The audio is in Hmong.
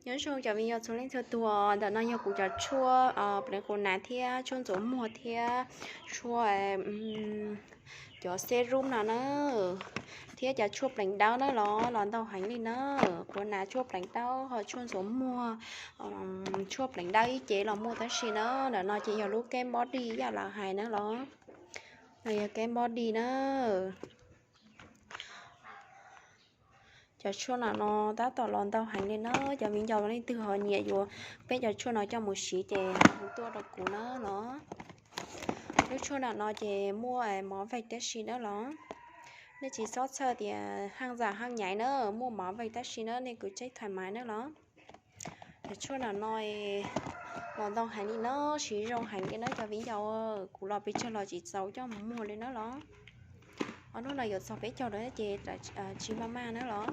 Nyob zoo cov viv ncaus txhua leej txhua tus, ntawm no yog kuv cov tshuaj pleev qus nas thiab tshuaj ntxuav muag thiab tshuaj cov serum no na, thiab cov tshuaj pleev dawb na los, los ntau heev li na. Qus nas tshuaj pleev dawb ho tshuaj ntxuav muag, tshuaj pleev dawb ib ce los muaj tab sis na, ntawm no ces yog lub keeb body yam lawv hais na los, no yog keeb body na. Cov tshuaj no no tab tom los ntau heev li na, cov viv ncaus leej twg ho nyiam yuav peb cov tshuaj no coj mus siv ces hu tuaj rau kuv na los. Lub tshuaj no no ces muaj mov veg tab sis na los, nej tsis txhob txhawj tias haj zam haj nyaiv na, muaj mov veg tab sis na nej kwv tseb thais maiv na los. Cov tshuaj no no los ntau heev li na, siv zoo heev li na cov viv ncaus, kuv los pes tsawg los tsis txaus coj mus muag li na los. Ob hnub no yuav txog peb caug lawm ces tsis maj maj na los.